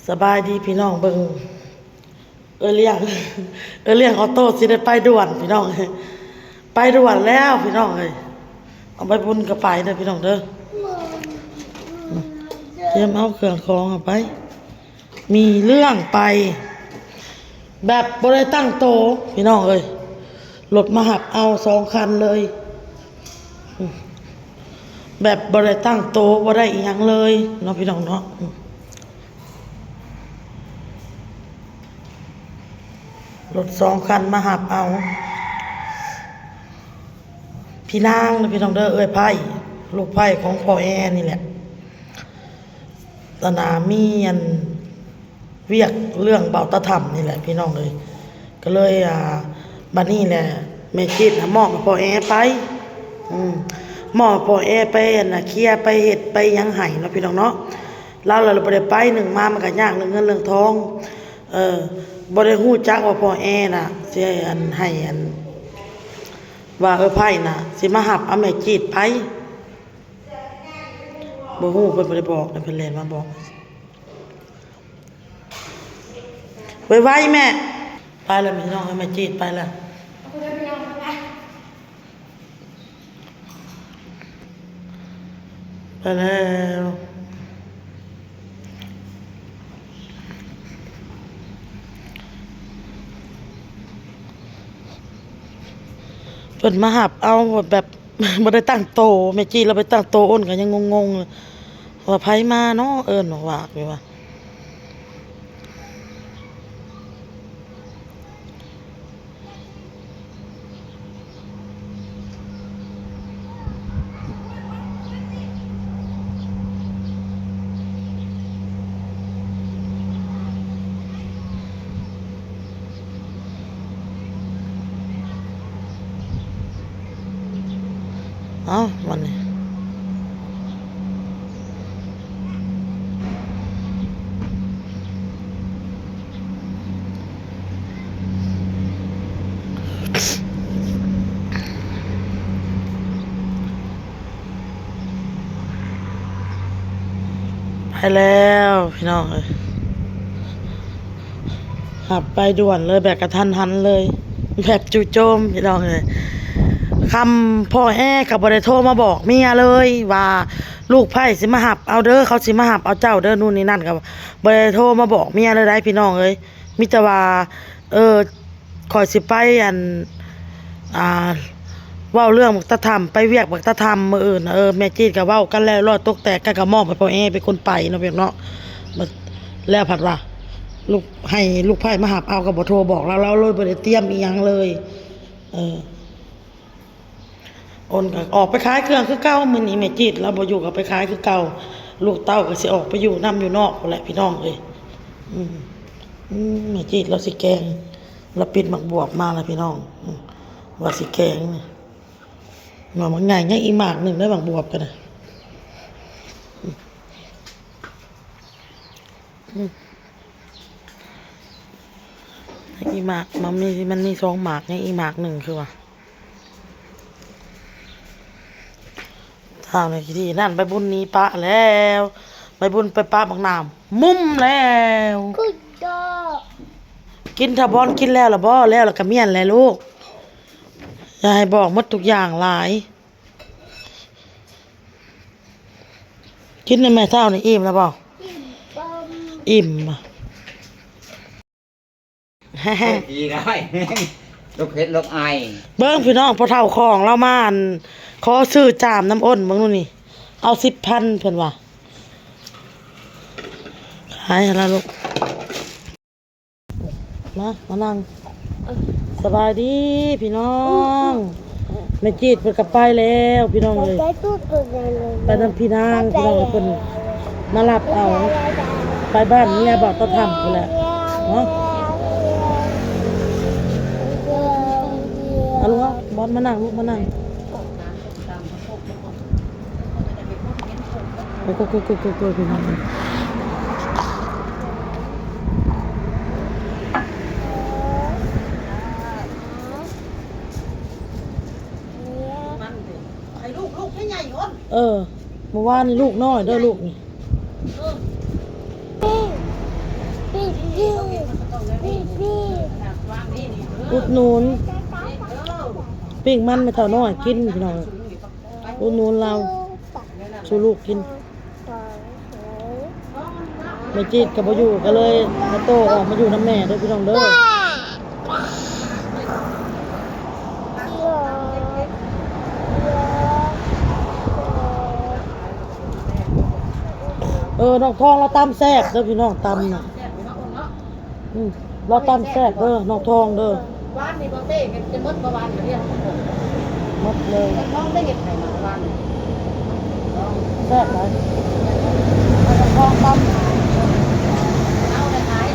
ສະບາຍດີພີ່ນ້ອງ ເບິ່ງເອື້ອຍລ້ຽງ ເອື້ອຍລ້ຽງອອໂຕ້ຊິໄດ້ໄປດ່ວນພີ່ນ້ອງ ໄປດ່ວນແລ້ວພີ່ນ້ອງເອີຍ ເອົາໃບບຸນກໍໄປເດີພີ່ນ້ອງເດີ ຕຽມເອົາເຄື່ອງຂອງເອົາໄປ ມີເລື່ອງໄປ ແບບບໍ່ໄດ້ຕັ້ງໂຕພີ່ນ້ອງເອີຍ ລົດມາຮັບເອົາສອງຄັນເລີຍ ແບບບໍ່ໄດ້ຕັ້ງໂຕ ບໍ່ໄດ້ອີ່ຫຍັງເລີຍເນາະພີ່ນ້ອງເນາະ ລົດສອງຄັນມາຮັບເອົາ ພີ່ນາງເນາະພີ່ນ້ອງເດີ ເອື້ອຍໄພ້ ລູກໄພ້ຂອງພໍ່ແອນີ້ແຫຼະ ຕະໜາມີອັນ ວຽກເລື່ອງເບົາຕາທຳນີ້ແຫຼະພີ່ນ້ອງເອີຍ ກໍເລີຍ ອ່າ ບັດນີ້ແຫຼະ ແມ່ຈິດນະມອບໃຫ້ພໍ່ແອໄປ ອືມ ມອບໃຫ້ພໍ່ແອໄປ ອັນນະ ເຄຍໄປເຮັດໄປຫຍັງໃຫ້ເນາະພີ່ນ້ອງເນາະ ລາວລະບໍ່ໄດ້ໄປ ໜຶ່ງມາມັນກໍຍາກເລື່ອງເງິນເລື່ອງທອງ ເອີ ບໍ່ໄດ້ຮູ້ຈັກວ່າພໍ່ແອນະ ຊິ ອັນ ໃຫ້ ອັນ ວ່າ ເອີ ໄພ້ນະ ຊິມາຮັບເອົາແມ່ຈິດໄປ ບໍ່ຮູ້ ເພິ່ນບໍ່ໄດ້ບອກນະ ເພິ່ນແລ່ນມາບອກ. ໄວໆແມ່ ໄປແລ້ວພີ່ນ້ອງເອີຍ ແມ່ຈີດໄປແລ້ວ ໄປແລ້ວ ເພິ່ນມາຮັບເອົາແບບ ບໍ່ໄດ້ຕັ້ງໂຕ ແມ່ຈີດລາວໄປຕັ້ງໂຕ ອ້ນກໍຍັງງົງໆ ວ່າໃຜມາເນາະ ເອີ້ນວາກໆຢູ່ວ່າ ເອົ້າ ບັດນີ້ ໄປແລ້ວພີ່ນ້ອງເອີຍ ຮັບໄປດ່ວນເລີຍ ແບບກະທັນຫັນເລີຍ ແບບຈູ່ໂຈມພີ່ນ້ອງເອີຍ ຄຳພໍ່ແອກໍບໍ່ໄດ້ໂທມາບອກເມຍເລີຍວ່າ ລູກໃພ້ຊິມາຮັບເອົາເດີ ເຂົາຊິມາຮັບເອົາເຈົ້າເດີ ນູ່ນນີ້ນັ້ນ ກໍບໍ່ໄດ້ໂທມາບອກເມຍເລີຍໃດ໋ພີ່ນ້ອງເອີຍ ມີແຕ່ວ່າ ເອີ ຂ້ອຍຊິໄປ ອັນ ອ່າ ເວົ້າເລື່ອງບັກຕາທຳ ໄປວຽກບັກຕາທຳມື້ອື່ນ ເອີ ແມ່ຈີດກໍເວົ້າກັນແລ້ວ ລອດຕົກແຕກກັນ ກໍມອບໃຫ້ພໍ່ແອເປັນຄົນໄປເນາະ ພີ່ນ້ອງເນາະ ແລ້ວພັດວ່າ ລູກ ໃຫ້ລູກໃພ້ມາຮັບເອົາ ກໍບໍ່ໂທບອກລາວ ລາວເລີຍບໍ່ໄດ້ຕຽມອີ່ຫຍັງເລີຍ ເອີ. ໂອນກໍອອກໄປຂາຍເຄື່ອງຄືເກົ່າ ມື້ນີ້ແມ່ຈີດລາວບໍ່ຢູ່ກໍໄປຂາຍຄືເກົ່າ ລູກເຕົ້າກໍຊິອອກໄປຢູ່ນຳຢູ່ນອກພຸ້ນແຫຼະພີ່ນ້ອງເອີຍ ອືມ ອືມ ແມ່ຈີດລາວຊິແກງ ລາວປິດໝາກບວບມາລະພີ່ນ້ອງ ອືມ ວ່າຊິແກງ ໜ່ວຍໝາກໃຫຍ່ ຍັງອີກໝາກໜຶ່ງເດີ ໝາກບວບກໍໄດ້ ອືມ ຍັງອີກໝາກ ມັນມີ ມັນມີສອງໝາກ ຍັງອີກໝາກໜຶ່ງຄືວ່າ ທ້າວໃນທີ່ນັ້ນ ໃບບຸນໜີປະແລ້ວ ໃບບຸນໄປປະບັກໜາມ ມຸມແລ້ວ ກິນ ທາບອນກິນແລ້ວລະບໍ່? ແລ້ວລະກະມ້ຽນແຫຼະລູກ ຢ່າໃຫ້ບອກໝົດທຸກຢ່າງຫຼາຍ ກິນແດ່ແມ່ເຖົ້ານີ້ ອີ່ມແລ້ວບໍ່? ອີ່ມ ອີ່ມ ເບິ່ງພີ່ນ້ອງ ພໍ່ເຖົ້າຂອງລາວມາ ອັນ ຂໍຊື້ຈາມນຳອ້ນເບິ່ງດູນີ້ ເອົາສິບພັນເພິ່ນວ່າ ຂາຍຫັ້ນລະລູກ ມາ ມານັ່ງ ສະບາຍດີພີ່ນ້ອງ ແມ່ຈີດເພິ່ນກໍໄປແລ້ວພີ່ນ້ອງເອີຍ ໄປນຳພີ່ນາງພີ່ນ້ອງ ເພິ່ນມາຮັບເອົາ ໄປບ້ານເມຍບ່າວຕາທຳພຸ້ນແຫຼະເນາະ ເອົາລູກເອົາ ບອນມານັ່ງລູກ ມານັ່ງ. ໂອ້ຍ ໂອ້ຍ ໂອ້ຍ ໂອ້ຍ ພີ່ນ້ອງເອີຍ ໃຫ້ລູກ ລູກໃຫ້ໃຫຍ່ກ່ອນ ເອີ ມື້ວານນີ້ລູກນ້ອຍເດີ ລູກນີ້ ເອີ. ອຸດໜູນປີ້ງມັນແມ່ເຖົ້ານ້ອຍກິນພີ່ນ້ອງ ອຸດໜູນລາວສູ່ລູກກິນ. ແມ່ຈີດກໍບໍ່ຢູ່ ກໍເລີຍ ແມ່ໂຕອອກມາຢູ່ນຳແມ່ເດີພີ່ນ້ອງເດີ. ເອີ ນ້ອງທອງລາວຕຳແຊບເດີພີ່ນ້ອງ ຕຳນະ ອືມ ລາວຕຳແຊບເດີ ນ້ອງທອງເດີ. ວານນີ້ບໍ່ເຕ້ເຮັດຈະໝົດບໍ່ວານນີ້ ໝົດເລີຍ ນ້ອງໄດ້ເຮັດໃຫ້ມາວານນີ້ ແຊບຫຼາຍ ນ້ອງທອງຕຳ ເອົາໄດ້ຫຼາຍ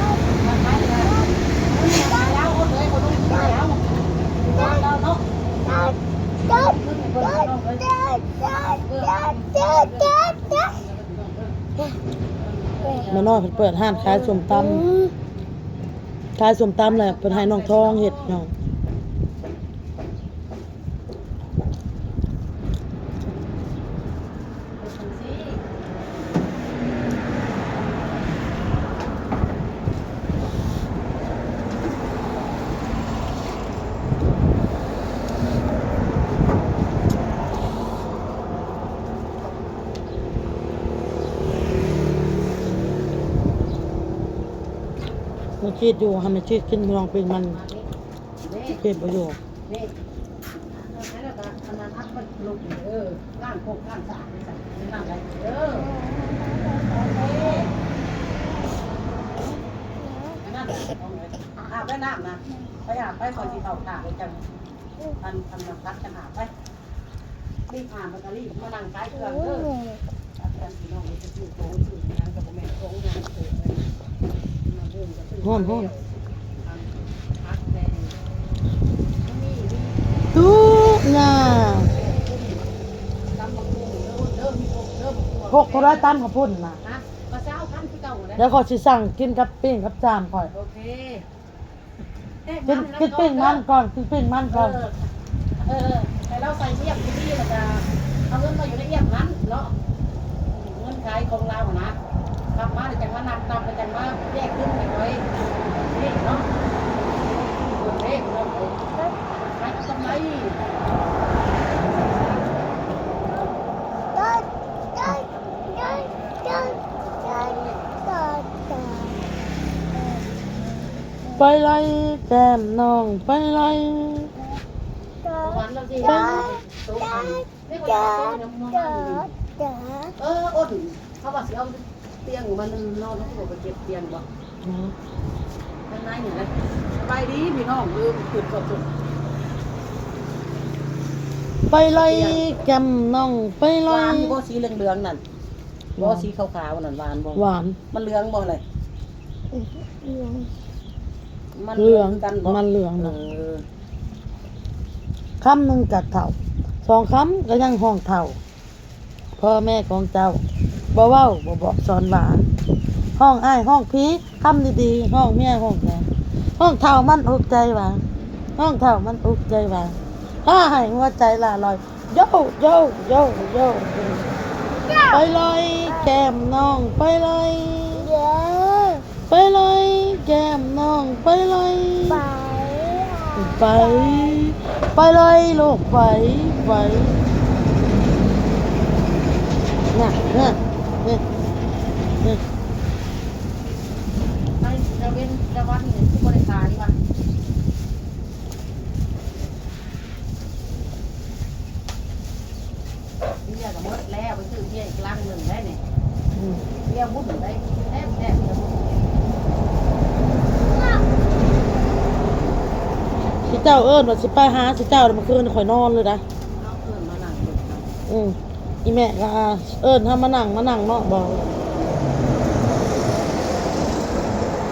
ມາຂາຍເຫຼືອ ມາຂາຍລາວເອົາເລີຍ ບໍ່ຕ້ອງຂາຍລາວ ລາວເນາະ. ແມ່ນ້ອຍເພິ່ນເປີດຮ້ານຂາຍສົ້ມຕຳ ຂາຍສົ້ມຕຳແຫຼະ ເພິ່ນໃຫ້ນ້ອງທອງເຮັດເນາະ. ແມ່ຈີດຢູ່ ໃຫ້ແມ່ຈີດກິນພີ່ນ້ອງ ປີ້ງມັນ ເກັບບໍ່ຢູ່. ນີ້ ແລ້ວກໍອັນນັ້ນອັດມັນລົງ ເອີ ລ້າງໂຄກລ້າງສະອາດໃສ່ ນ້ຳໄຫຼ ເອີ ໂອເຄ ອັນນັ້ນ ອາບແລ້ວນ້ຳນະ ໄປອາບໄປ ຂ້ອຍຊິເຂົ້າຖ້າໄປ ຈັ່ງອັນ ອັນນັ້ນຕັດກັນອາບໄປ. ຮ້ອນໆ ຕູ້ຍາ ຫົກເທົ່າໃດຕຳເຂົ້າປຸ້ນນະ? ດຽວຂ້ອຍຊິສັ່ງກິນກັບປີ້ງກັບຈາມຂ້ອຍ. ກິນ ກິນປີ້ງມັນກ່ອນ ກິນປີ້ງມັນກ່ອນ ເອີ ເອີ ໃຫ້ລາວໃສ່ອຽມທີ່ນີ້ ແລ້ວກະເອົາເງິນມາຢູ່ໃນອຽມຫັ້ນເນາະ ເງິນຂາຍຂອງລາວຫັ້ນນະ ກັບມາແລ້ວຈັ່ງມານັບ ນັບແລ້ວຈັ່ງມາແຍກຄືນໃຫ້ຂ້ອຍ ນີ້ເນາະ ເບິ່ງເດ້ ເນາະ ຂາຍເອົາກຳໄລ. ໄປໄລ່ແກ້ມນ້ອງໄປໄລ່ ໄປ ເອີ ອົນ ເຂົາວ່າຊິເອົາຕຽງມານອນ ເຮົາກໍໄປເກັບຕຽງບໍ່ ທາງໃນນີ້ແຫຼະ. ສະບາຍດີພີ່ນ້ອງ ລືມຂຶ້ນກໍຂຶ້ນ ໄປໄລ່ແກ້ມນ້ອງໄປໄລ່ ຫວານຢູ່ບໍ່ ສີເຫຼືອງໆ ນັ້ນ ບໍ່ ສີຂາວໆ ນັ້ນ ຫວານບໍ່? ຫວານ. ມັນເຫຼືອງບໍ່ລະ? ມັນເຫຼືອງຄືກັນບໍ່? ມັນເຫຼືອງນະ ເອີ ຄຳໜຶ່ງກໍເຖົ້າ ສອງຄຳກໍຍັງຮ້ອງເຖົ້າ ພໍ່ແມ່ຂອງເຈົ້າ ບໍ່ເວົ້າບໍ່ບອກສອນວ່າ ຮ້ອງອ້າຍຮ້ອງພີ່ ຄຳດີໆ ຮ້ອງເມຍຮ້ອງແມ່ ຮ້ອງເຖົ້າມັນອຸກໃຈວ່າ ຮ້ອງເຖົ້າມັນອຸກໃຈວ່າ ພາໃຫ້ຫົວໃຈລ່າລອຍ ໂຢ ໂຢ ໂຢ ໂຢ ໄປລອຍແກ້ມນ້ອງໄປລອຍ ໄປລອຍແກ້ມນ້ອງໄປລອຍ ໄປ ໄປ ໄປລອຍລູກໄປ ໄປ ນະ ນະ ນະ ນະ ໄປລະເວັນລະວັນນີ້ຄືບໍ່ໄດ້ຂາຍວະ? ເບຍກໍໝົດແລ້ວ ໄປຊື້ເບຍອີກລັງໜຶ່ງໄດ້ນີ້ ອືມ ເບຍວຸ້ນໄດ້ແຊບໆ ເບຍວຸ້ນ ຊິເຈົ້າເອີ້ນວ່າຊິໄປຫາ ຊິເຈົ້າ ເມື່ອຄືນຂ້ອຍນອນເລີຍນະ ເອົາເອີ້ນມານັ່ງເບິ່ງນຳ ອືມ ອີແມ່ກໍເອີ້ນເຮົາມານັ່ງ ມານັ່ງເນາະ ບໍ່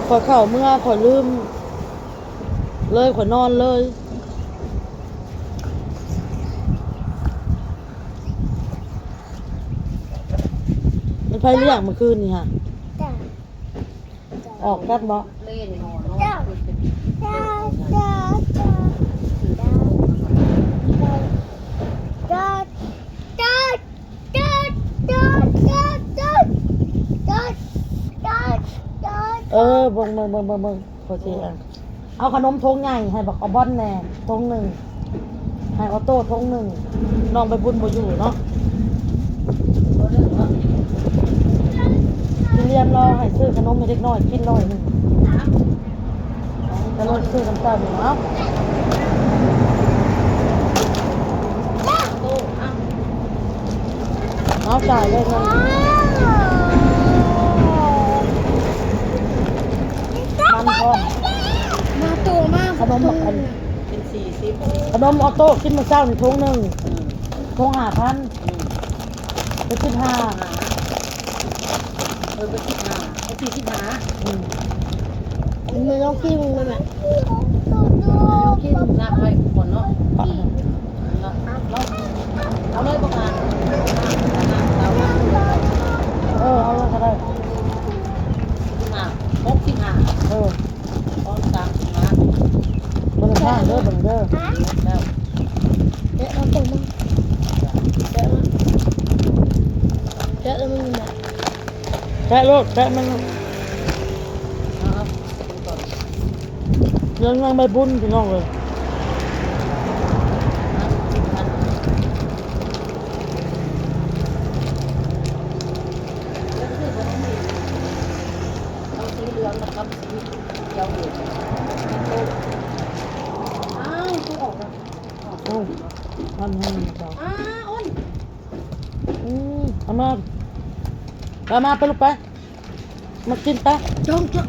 ຂ້ອຍເຂົ້າເມືອ ຂ້ອຍລືມ ເລີຍ ຂ້ອຍນອນເລີຍ. ມັນໃຜລ້ຽງມື້ຄືນນີ້ຫະ? ອອກກັນບໍ່? ຈອດ ຈອດ ຈອດ ຈອດ ຈອດ ຈອດ ຈອດ ຈອດ ເອີ ເບິ່ງ ເບິ່ງ ເບິ່ງ ເບິ່ງ ເບິ່ງ ຂ້ອຍຊິ ເອົາຂະໜົມຖົງໃຫຍ່ໃຫ້ບັກອອບອນແດ່ຖົງໜຶ່ງ ໃຫ້ອອໂຕ້ຖົງໜຶ່ງ ນ້ອງໃບບຸນບໍ່ຢູ່ເນາະ ຊິລຽນລໍໃຫ້ຊື້ຂະໜົມໃຫ້ເດັກນ້ອຍກິນໜ້ອຍໜຶ່ງ ກະເລີຍຊື້ນຳເຈົ້ານີ້ເນາະ ເອົາ ເອົາຈ່າຍເລີຍເງິນ ມັນພ້ອມ ມາໂຕມາ ຂະໜົມ ເປັນສີ່ສິບ ຂະໜົມອອໂຕ້ກິນມື້ເຊົ້ານີ້ຖົງໜຶ່ງ ອືມ ຖົງຫ້າພັນ ອືມ ເປັນສິບຫ້າ ເອີ ເປັນສິບຫ້າ ເປັນສີ່ສິບຫ້າ ອືມ ແມ່ລອງກິນເບິ່ງແມ່ ລອງກິນເບິ່ງ ນັບໄວ້ກ່ອນເນາະ ເນາະ ເອົາເລີຍບໍ່ ເອີ ເອົາເລີຍກະໄດ້ ສິບຫ້າ ຫົກສິບຫ້າ ເອີ ສອງສາມສິບຫ້າ ເບິ່ງຂ້າງເດີ ເບິ່ງເດີ ແກະເອົາຕົງມາ ແກະມາ ແກະແລ້ວມັນ ແກະໂລດ ແກະມັນໂລດ ເອົາ ເອົາ ເລື່ອງນາງໃບບຸນ ພີ່ນ້ອງເອີຍ ເອົາສີເຫຼືອງກັບສີຂຽວ ເອົາ ອ້າວ ມັນແຮງເຈົ້າ ອ້າວ ອືມ ເອົາມາ ເອົາມາໄປລູກໄປ ມາກິນໄປ ຈ້ອງ ຈ້ອງ